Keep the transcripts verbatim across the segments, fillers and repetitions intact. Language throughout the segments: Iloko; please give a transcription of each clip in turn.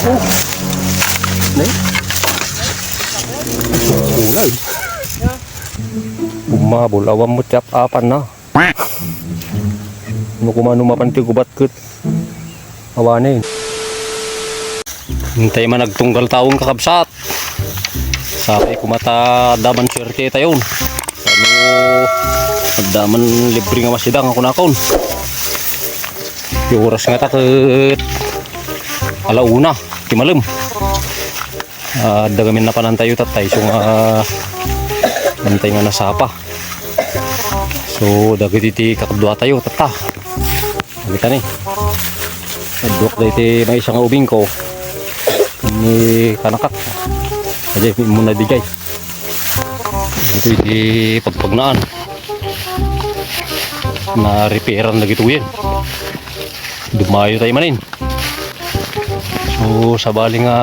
Nay. Kulay. Bumabol, awan mo tiyap apan na. No kumano mapan ti gubat ket awanen. Intay man agtunggal tawen, kakabsat. Sapay koma ta adda man suerte tayon. Ano, adda man libre nga masidang a kunakon. Ti oras ngata ket ala una ti malem. Ah, adda gamin napanantayo tatta, isu nga, ah, intay nga nasapa. So, dagiti ti kakaduatayo tatta. Makita ni. Adduak da iti maysa nga ubing ko. Ni kanakak. Aja, muna dijay. Ito iti pagpagnaan. Na-repairan lagi tuyen. Dumayo tayo manin. So, sabali nga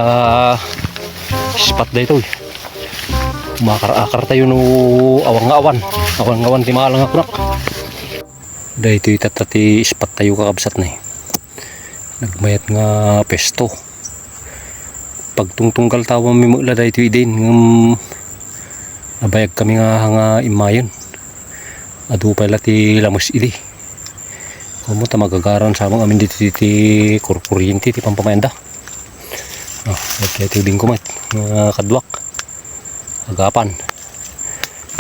ispat da ito eh. Makar-akar tayo no awan nga awan. Awan nga awan ti maala nga kunak. Daytoy tatta ti ispat tayo, kakabsat, na eh. Nagmayat nga pesto. Pagtungtunggal tawa mi met la daytoy idin ngem nabayag kami nga, nga immayen. Adu pay la ti lames idi. Komo ta magagaran sa amin ditoy ti kurkuryente ti pampamayanda. Ah, okay, ti ubing ko met nga kaduak. Agapan.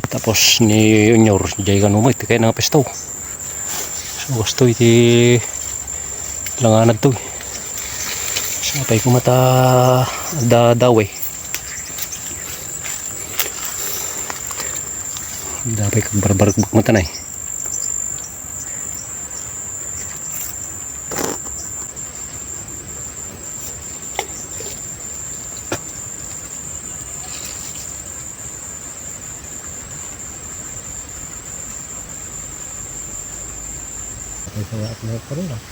Tapos ni Junior, jay kano met, kay nga pesto. So, gusto iti langanad to. Sapay ko mata da dawe. Dapay kag barbarag mata na eh. Ay, sa lahat na ito rin, ah.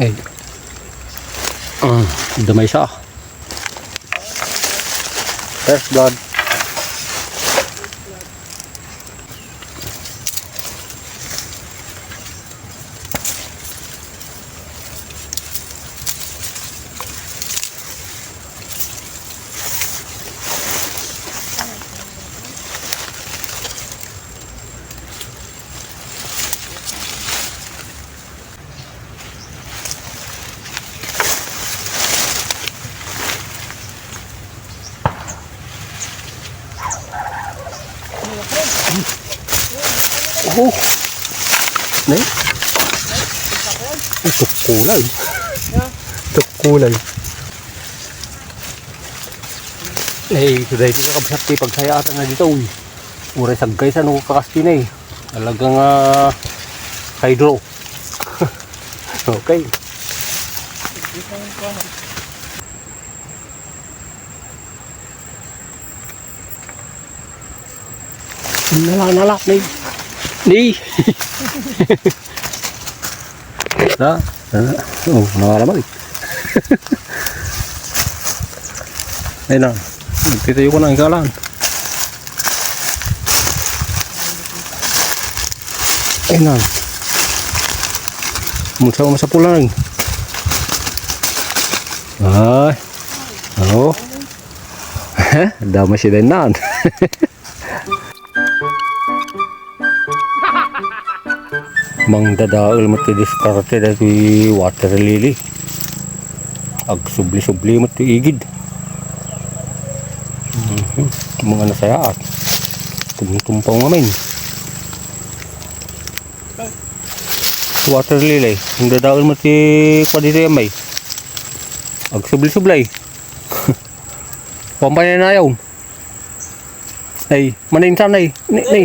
Ay. Ah, damay sa. First blood. Oh. Nay. Tukulay. Tukulay. Nay, suday ti kakabsat ti pagsayaatan na dito, uy. Uray saggay sa no kakasti na eh. Talagang, ah, hydro. Okay. Nala, nala, ni. Ni. Na, na. Oh, nawala mo eh. Ayun na. Nagtitayo ko na, ikaw lang. Ay na. Munsa mo sa pulang. Ay. Oh. Dama si Denan. Mangdadael met ti diskarte daytoy water lily. Agsubli-subli met ti igid. Mhm. Mga nasayaat. Tumtumpaw ngamin. Water lily. Mangdadael met ti kua ditoy, amay. Agsubli-sublay. Pampanayaw. Ay, maninsan ay. Ni, ni.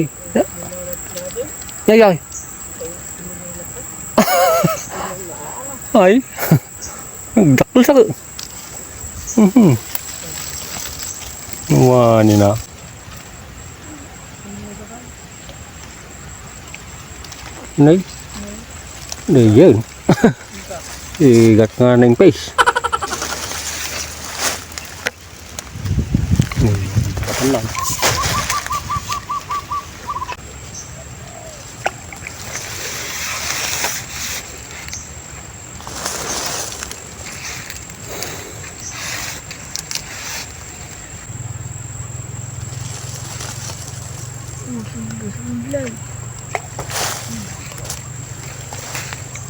Ay, ay. Ay. Dakkel sa. Mhm. Wani na. Nay. Nay, yun. Igat nga na yung face. Hmm, kapan lang.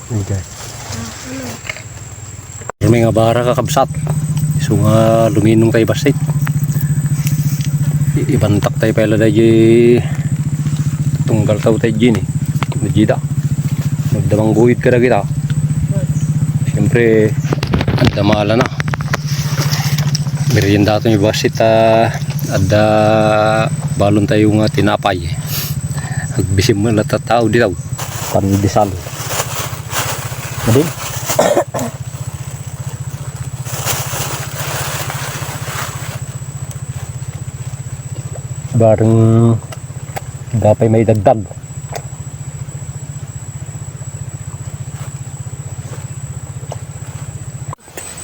Okay. Kami nga bara, kakabsat. Isu nga luminong tayo bassit. I-, ibantak tayo pala daydi tunggal tayo tayo dyan eh. Dayda. Magdamang guhit ka na kita. Siyempre, adda mala na. Merienda tayo bassit, ah, adda balon tayo nga tinapay. Agbisim mo na tao di daw. Pandesal. Adi? Bareng dapay may dagdag.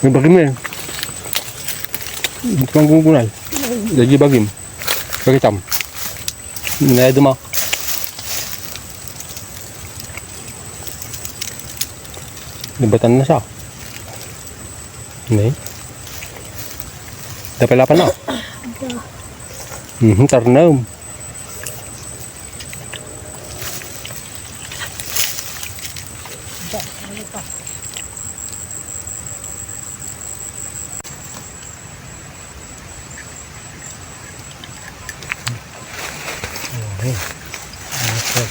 May bagim eh. Ito ang gunggunay. Lagi bagim. Kakitam. Naya duma. Nabatan na siya. Nay. Dapay lapan na. Mhm, tarnam.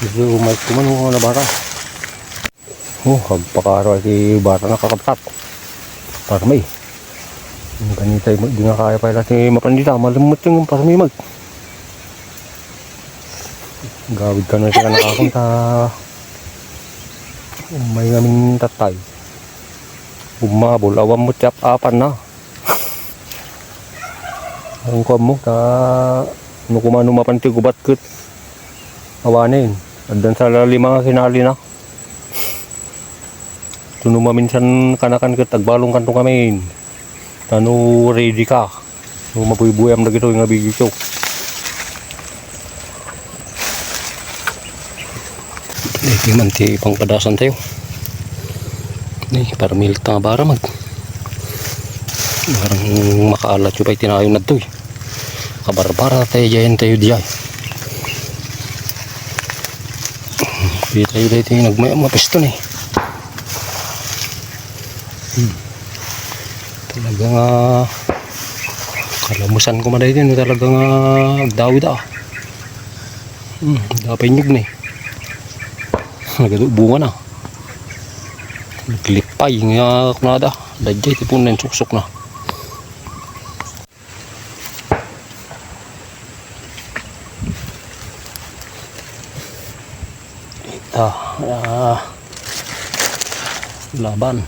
Medyo umay kuman, oh, na bara. Oh, agpakaro ay ti bara na, kakabsat. Parmi. Ang ganita, di nga kaya pala ti mapan dita, malimot yung parmi mag. Gawid ka na siya na akong ta. Umay ngamin tatay. Umabol, awan mo tiyap apan na. Ang kuwan mo, ta, no kumano mapan ti gubat ket awanen. Addan sa lima nga kinali na. Tuno maminsan kanakan ket agbalong kanto kami. Tano ready ka. No mabuybuy am dagito nga video. Iti man ti pangkadasan tayo. Ni, para milit nga bara mag. Parang makaalat yung pa'y tinayo na to eh. Kabarbara tayo dyan tayo dyan. Di tayo dito yung nagmay-, mapiston eh. Hmm. Talaga nga kalamusan ko maday din. Talaga nga agdawid ah. Hmm, dapat inyog na eh. Nagado bunga na. Naglipay nga kunada. Dadya, tipon na yung suksok na. Ita, ah, laban.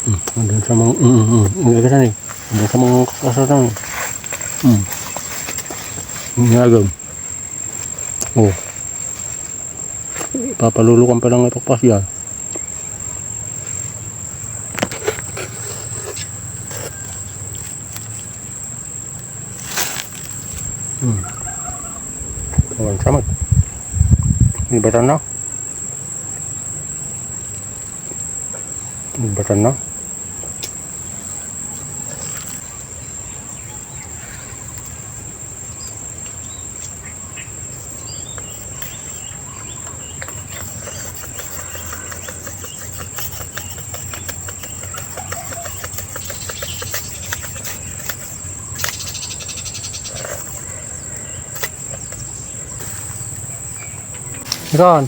Hmm, andun sa mga, mm, mm, mm. Ang gagasan eh. Andun sa mga kakasatan. Hmm. Ang agam. Oh. Papalulukan pa lang ipakpas yan. Hmm. Awan, samot. Ini batan na. Ini batan na. Ikan.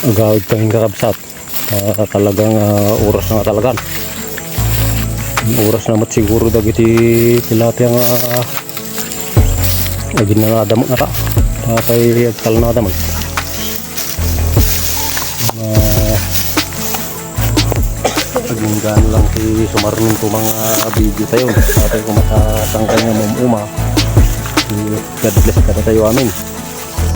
Agawid kami, kakabsat. Ah, talagang, ah, oras na nga talagan. Oras na met siguro dagiti tilapia nga, ah, aginnanada met ngata. Patay agtalnada met. Ah, aginggana lang ti sumarminto mga video tayo. Patay ko matatangkay nga mumuma. God bless kada tayo. Amen.